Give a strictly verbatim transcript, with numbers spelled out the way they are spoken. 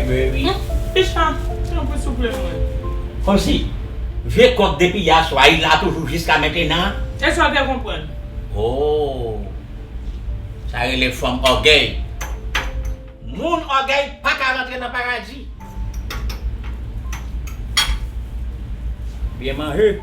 Baby. Picha, tanpri souple mwen. Kòmsi vye kòk depi yè swa, li la toujou jiska mentenan. E sa w te konprann? Oh. Sa rele fanm ògèy. Moun ògèy pa ka rantre nan paradi. Byen manje.